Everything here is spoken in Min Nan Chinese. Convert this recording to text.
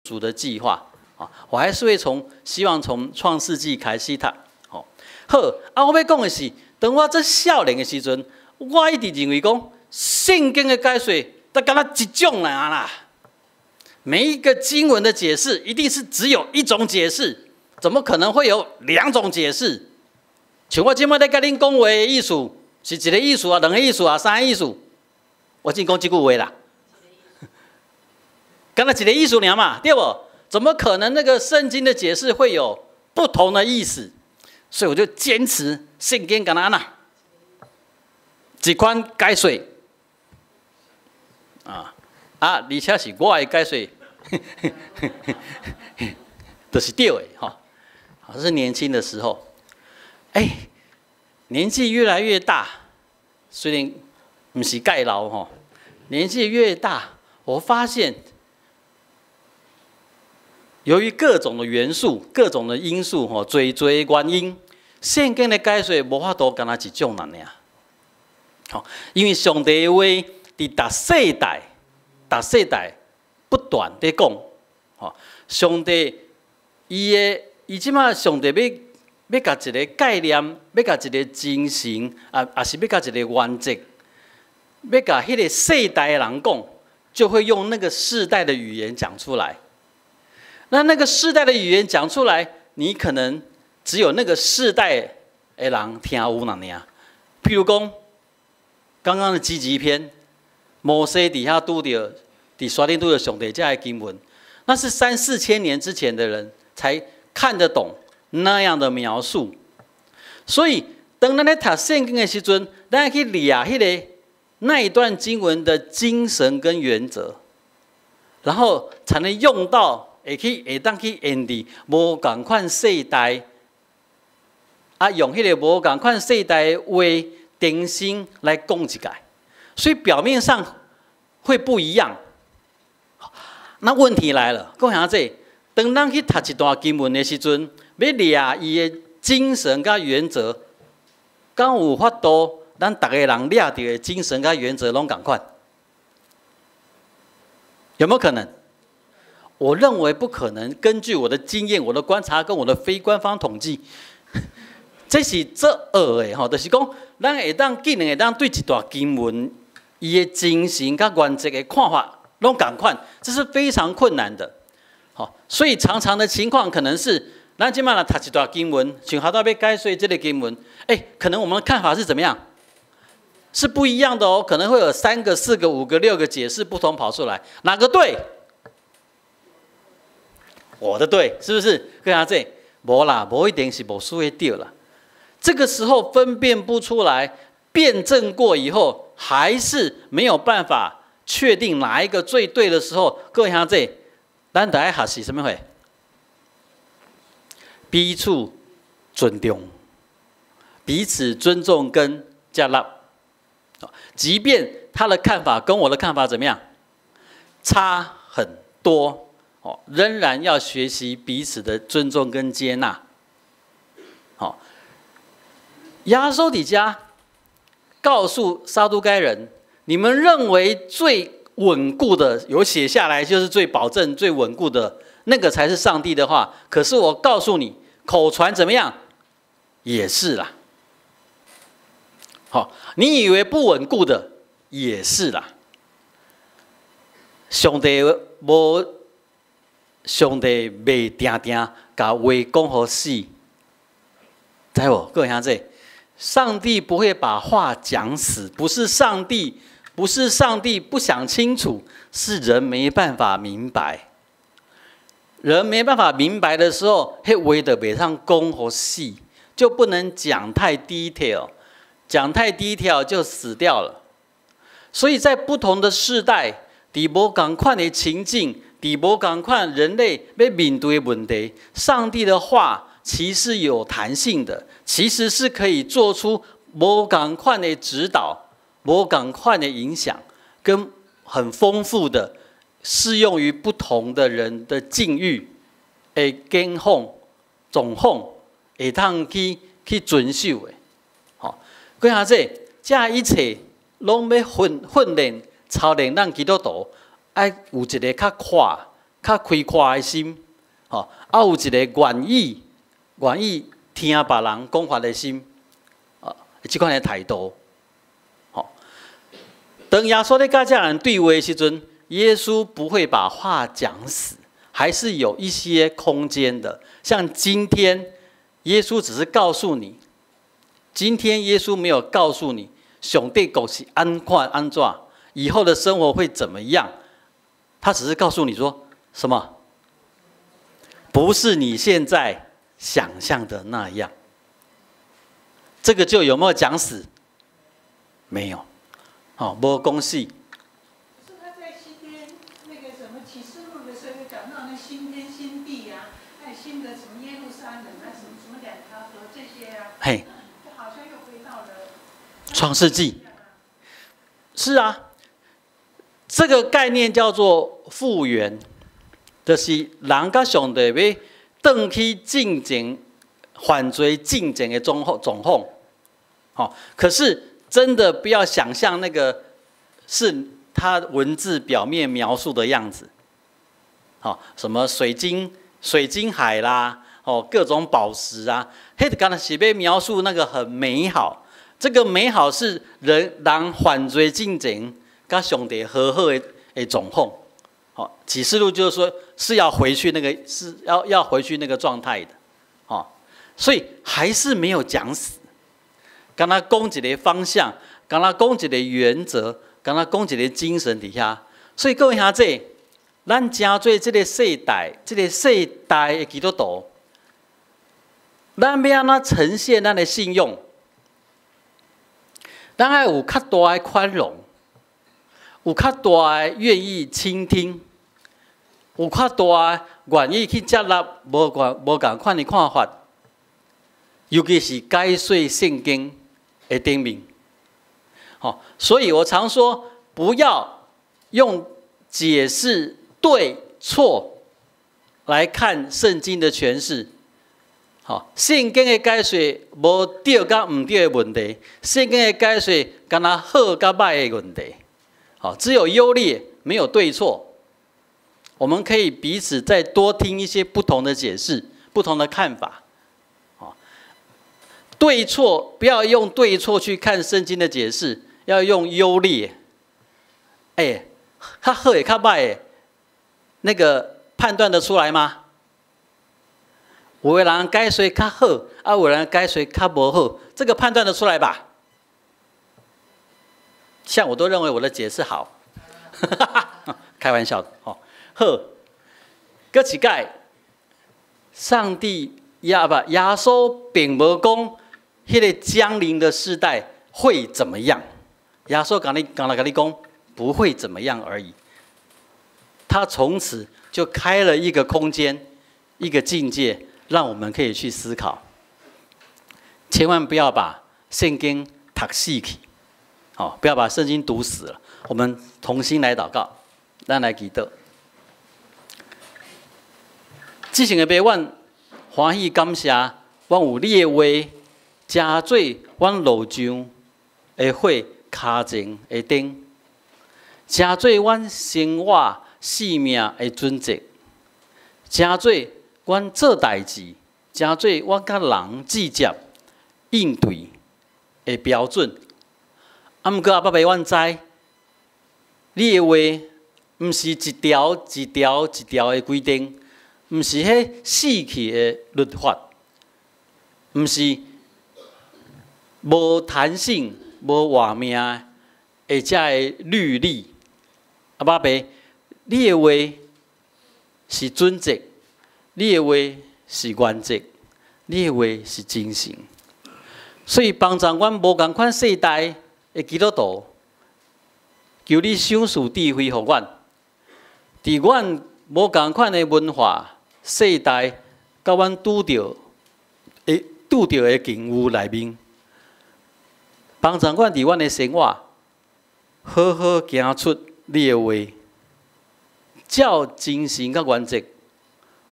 主的計劃啊，我還是會希望從創世紀開始讀。吼，好啊，我欲講的是，當我做少年的時陣，我一直認為講聖經的解說，都敢若一種爾啦。每一個經文的解釋，一定是只有一種解釋，怎麼可能會有兩種解釋？像我這擺咧共恁講話的意思，是一個意思啊，兩個意思啊，三個意思？我淨講這句話啦，敢若一個意思爾嘛，對無？怎麼可能那個聖經的解釋會有不同的意思？所以我就堅持聖經敢若按怎，一款解說啊啊，而且是我的解說，就是對的吼。這是年輕的時候，哎，年紀越來越大，雖然毋是蓋老吼，年紀越大，我發現，由於各種的元素、各種的因素吼，濟濟原因，聖經的解說無法度敢若一種爾。吼，因為上帝的話佇逐世代、逐世代不斷佇講，吼，上帝伊的伊這擺上帝欲共一個概念，欲共一個精神，啊，抑是欲共一個原則，欲共彼個世代的人講，就會用那個世代的語言講出來。那那個世代的語言講出來，你可能只有那個世代的人聽有爾。譬如講，剛剛的積極篇，摩西佇遐拄著，佇山頂拄著上帝這的經文，那是三四千年之前的人才看得懂那樣的描述。所以，當咱咧讀聖經的時陣，咱愛去掠彼个那一段經文的精神跟原則，然後才能用到。會去會當去用佇無仝款世代，啊，用彼個無仝款世代的話重新來講一擺，所以表面上會不一樣。那問題來了，各位兄弟，當咱去讀一段經文的時陣，欲掠伊的精神佮原則，敢有法度？咱逐个人掠著的精神佮原則攏仝款？有沒有可能？我認為不可能。根據我的經驗、我的觀察跟我的非官方統計，這是足僫的吼，就是講，咱會當竟然會當對一段經文，伊的精神佮原則的看法攏仝款，這是非常困難的。好，所以常常的情況可能是，咱這擺來讀一段經文，像頭拄欲解說這個經文，欸，可能我們的看法是怎麼樣？是不一樣的哦，可能會有三個、四個、五個、六個解釋不同跑出來，哪個對？我的對，是不是？各位這無啦，無一定是無輸的對啦。這個時候分辨不出來，辯證過以後，還是沒有辦法確定哪一個最對的時候，各位兄弟，咱得愛學習啥物貨？彼此尊重，彼此尊重跟接納。即便他的看法跟我的看法怎麼樣，差很多。哦，仍然要學習彼此的尊重跟接納。好，耶穌佇遮告訴撒都該人：你們認為最穩固的，有寫下來就是最保證、最穩固的那個才是上帝的話。可是我告訴你，口傳怎麼樣，也是啦。好，你以為不穩固的也是啦。上帝無。上帝袂定定共話講予死，知無？各位兄弟，上帝不會把話講死，不是上帝，不是上帝不想清楚，是人沒辦法明白。人沒辦法明白的時候，彼話就袂通講予死，就不能講太 detail，講太 detail 就死掉了。所以在不同的世代，佇無仝款的情境，佇無仝款人類欲面對的問題，上帝的話其實有彈性的，其實是可以做出無仝款的指導、無仝款的影響，跟很豐富的適用於不同的人的境遇的境況、狀況，會當去遵守的。吼，閣下這這一切攏欲訓練、操練咱基督徒，愛有一個較闊、較開闊的心，吼，啊有一个願意聽別人講話的心，啊，這款的態度，吼。當耶穌咧佮這人對話的時陣，耶穌不會把話講死，還是有一些空間的。像今天，耶穌只是告訴你，今天耶穌沒有告訴你上帝國是按怎按怎，以後的生活會怎麼樣，他只是告訴你說什麼？不是你現在想象的那樣。這個就有沒有講死？沒有，哦，無講死。是他在新天那個什麼啟示錄的時候，講到那新天新地呀，還有新的什麼耶路撒冷啊，什麼什麼兩條河這些啊，嘿，就好像又回到了創世紀。是啊，這個概念叫做復原，就是人佮上帝欲轉去進前犯罪進前的狀況狀況。好，可是真的不要想象那個是他文字表面描述的樣子。好，什麼水晶海啦，哦，各種寶石啊，彼敢若是欲描述那個很美好。這個美好是人犯罪進前佮上帝和好的狀況。好，啟示錄就是說是要回去那個是要回去那個狀態的，哦，所以還是沒有講死。敢若講一個方向，敢若講一個原則，敢若講一個精神佇遐。所以各位兄弟，咱成做這個世代，這個世代的基督徒，咱欲按怎呈現咱的信用？咱愛有較大的寬容，有較大的願意傾聽，有較大的願意去接納無仝款的看法，尤其是解說聖經的頂面。好，所以我常說，不要用解釋對錯來看聖經的詮釋。好，聖經的解說無對佮毋對的問題，聖經的解說敢若好佮䆀的問題。好，只有優劣，沒有對錯。我們可以彼此再多聽一些不同的解釋、不同的看法。好，對錯不要用對錯去看聖經的解釋，要用優劣。哎，較好的、較䆀的，那個判斷得出來嗎？有的人解說較好，啊，有的人解說較無好，這個判斷得出來吧？像我都認為我的解釋好，開玩笑的哦。好，閣一擺，上帝也不耶穌並無講，彼個將臨的世代會怎麼樣？耶穌共你敢若共你講，不會怎麼樣而已。他從此就開了一個空間，一個境界，讓我們可以去思考。千萬不要把聖經讀死去，好，不要把聖經讀死了。我們同心來禱告，咱來祈禱。至聖的父，阮歡喜感謝，阮有你的話，成做阮路上的火，跤前的燈，成做阮生活性命的準則，成做阮做代誌，成做阮佮人直接應對的標準。啊，毋過阿爸爸，阮知你的話，毋是一條一條一條的規定，毋是彼死去的律法，毋是無彈性、無活命的這个律例。阿爸爸，你的話是準則，你的話是原則，你的話是精神。所以幫助阮無仝款世代的基督徒，求你賞賜智慧予阮，佇阮無仝款的文化世代，佮阮拄著的境遇內面，幫助阮佇阮的生活，好好行出你的話，照精神佮原則。